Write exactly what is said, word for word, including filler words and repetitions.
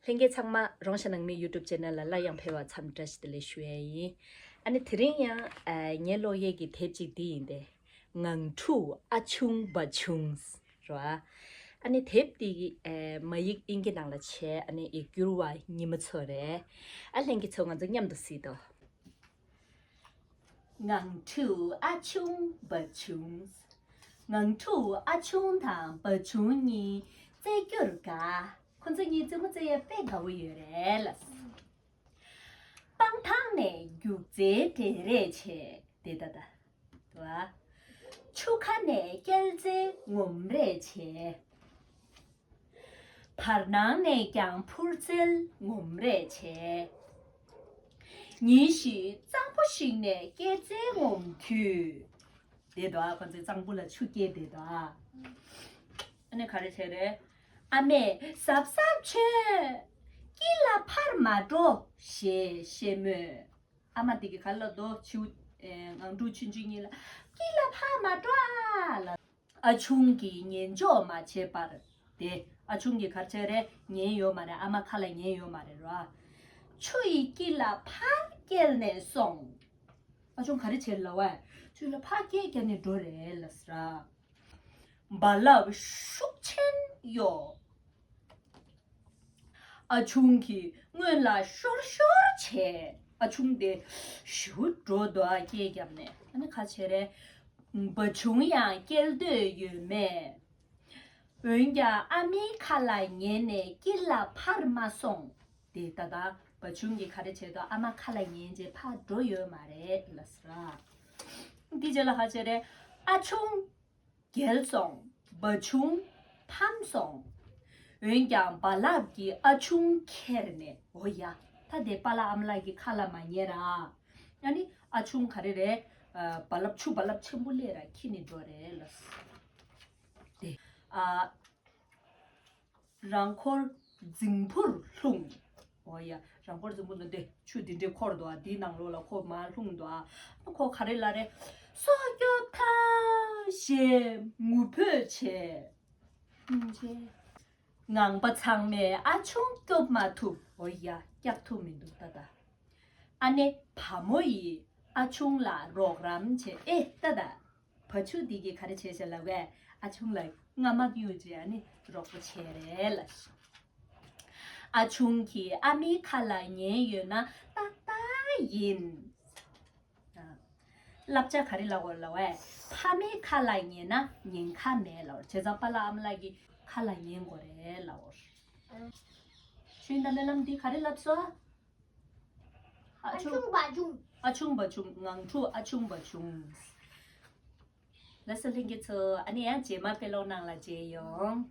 ལྷན་རྒྱས་ཚང་མ་རོང་ཤ་ནང་མི་YouTube channel ལ་སླར་ཡང་ཕེབས་པར་འཚམས་འདྲི་བཀྲ་ཤིས་བདེ་ལེགས་ཞུ་ཡ་ཡིན། ཨ་ནི་དེ་རིང་ཡང་ཨ་ངའི་ཀློག་ཡས་ཀྱི་དེབ་ཅིག་འདི་ཡིན་ཏེ། ངང་ཕྲུག་ཨ་ཆུང་འབའ་ཆུང་རོ། ཨ་ནི་དེབ་འདི་ཨ་མ་ཡིག་དབྱིན་སྐད་ནང་ལ་བྱས། ཨ་ནི་ཡིག་སྒྱུར་བ་ཉི་མ་མཚོ་རེད། ཨ་ལྷན་རྒྱས་ཚོ་ང་ཚོ་མཉམ་དུ་གཟིགས་དང་། ངང་ཕྲུག་ཨ་ཆུང་འབའ་ཆུང་། ངང་ཕྲུག་ཨ་ཆུང་དང་འབའ་ཆུང་གཉིས་རྩེད་རྒྱུར་དགའ། ཁོ་ཚོ་གཉིས་རྩེད་མོ་རྩེ་ཡ་དཔེ་དགའ་བོ་ཡོད་རེད་ལ། སྤང་ཐང་ནས་རྒྱུག་རྩལ་འགྲན་རེས་བྱས་དེ་ད་ད། ཆུ་ཁ་ནས་སྐྱེལ་རྩལ་ངོམ་རེས་བྱས། བར་སྣང་ནས་ཀྱང་འཕུར་རྩལ་ངོམ་རེས་བྱས། ཉིན་ཞིག་གཙང་པོ་ཞིག་ནས་སྐྱེལ་རྩལ་ངོམ་དུས། དེ་དོ་ཨ་ཁོ་ཚོས་གཙང་པོ་ལ་ཆུ་སྐྱེལ་དེ་དོ་ཨ། ཨ་ནི་ག་རེ་བྱས་རེད། ཨ་མས་གཟབ་གཟབ་བྱོས། དཀྱིལ་ལ་ཕར་མ་འགྲོ་ཞེས་བཤད་མོད། ཨ་མ་དེ་གི་ག་ལ་དོ་ཆུ། ངང་ཕྲུག་ཆུང་ཆུང་གཉིས་ལ་དཀྱིལ་ལ་ཕར་མ་འགྲོ་ཨ་ལ། ཨ་ཆུང་གིས་ཉན་འཇོག་མ་བྱས་པར། དེ་ཨ་ཆུང་གིས་ག་རེ་བྱས་རེད། ཉན་ཡོད་མ་རེད། ཨ་མ་ཁ་ལ་ཉན་ཡོད་མ་རེད་རོ། ཆུ་ཡི་དཀྱིལ་ལ་ཕར་བསྐྱལ་ནས་སོང་། ཨ་ཆུང་ག་རེ་བྱས་ལབ་བས། ཆུ་ལ་ཕར་བསྐྱལ་བསྐྱལ་ནས་འགྲོ་རེད་ལབ་ཟེར། རྦ་རླབས་ཤུགས་ཆེན་གཡོ། ཨ་ཆུང་གིས་སྔོན་ལ་ཤོར་ཤོར་བྱས། ཨ་ཆུང་དེ་ཞུ་འགྲོ་འདུག་ཨ་སྐད་བརྒྱབ་ནས། ཨ་ནི་ཁ་བྱེ་རེ། འབའ་ཆུང་ཡང་སྐྱེལ་འདོད་ཡོད་མེད། འོན་ཀྱང་ཨ་མའི་ཁ་ལ་ཉན་ནས་དཀྱིལ་ལ་ཕར་མ་སོང་། དེ་ད་ལྟ་འབའ་ཆུང་གིས་ག་རེ་བྱས་འདུག་ཨ་མ་ཁ་ལ་ཉན་རྗེས་ཕར་འགྲོ་ཡོད་མ་རེད་ལབ་ཟེར། འདི་རྗེས་ལ་ཁ་བྱེ་རེ། ཨ་ཆུང་། བརྒྱལ་སོང་། འབའ་ཆུང་། ཕམ་སོང་། འོན་ཀྱང་རྦ་རླབས་ཀྱིས་ཨ་ཆུང་ཁྱེར་ནས། འོ་ཡ། ད་དེ་པཱ་ལགས་ཨ་མ་ལགས་ཀྱི་ཁ་ལ་མ་ཉན་ར། ཨ་ནི་ཨ་ཆུང་ག་རེ་རེད། རྦ་རླབས་ཆུ་རྦ་རླབས་ཆེན་པོ་སླེབས་ར་ཁྱེར་ནས་འགྲོ་རེད་ལ། དེ། ཨ། རང་འཁོར་རྫིང་བུར་ལྷུང་། འོ་ཡ། རང་འཁོར་རྫིང་བུ་ནི་དེ་ཆུ་འདི་འདྲའི་འཁོར་འདུག་ཨ། འདིའི་ནང་ལོགས་ལ་ཁོ་མར་ལྷུང་འདུག་ཨ། ཁོ་ག་རེ་ལབ་རེད། སྲོག་སྐྱོབ་ཐལ་ཞེས་ངུ་འབོད་བྱས། ངང་པ་ཚང་མས་ཨ་ཆུང་སྐྱོབ་མ་ཐུབ། འོ་ཡ། སྐྱོབ་ཐུབ་མི་འདུག་ད་ད། ཨ་ནེ་བ་མོ་ཡིས་ཨ་ཆུང་ལ་རོགས་རམ་བྱས། ཨེ་ད་ད། བ་ཕྱུགས་འདི་གིས་ག་རེ་བྱས་ཤག་ལབ་པས། ཨ་ཆུང་ལ་རྔ་མ་གཡུག་བྱས་ཨ་ནི་རོགས་པ་བྱས་རེད་ལ། ཨ་ཆུང་གིས་ཨ་མའི་ཁ་ལ་ཉན་ཡོད་ན་ཏག་ཏག་ཡིན། བསླབ་བྱ་ག་རེ་ལབ་དགོས་ལབ་པས། ཕ་མའི་ཁ་ལ་ཉན་ན་ཉེན་ཁ་མེད་ལབ། བྱས་ཙང་པཱ་ལགས་ཨ་མ་ལགས་ཀྱི་ཁ་ལ་ཉན་དགོས་རེད་ལབ། ཤུན་ད་སྨོན་ལམ་འདི་ག་རེ་ལབ་སོང་། ཨ་ཆུང་འབའ་ཆུང་། ཨ་ཆུང་འབའ་ཆུང་། ངང་ཕྲུག་ཨ་ཆུང་འབའ་ཆུང་། ལགས་སོ་ལྷན་རྒྱས་ཚོ། ཨ་ནི་ཡང་རྗེས་མ་དཔེ་ཀློག་ནང་ལ་མཇལ་ཡོང་།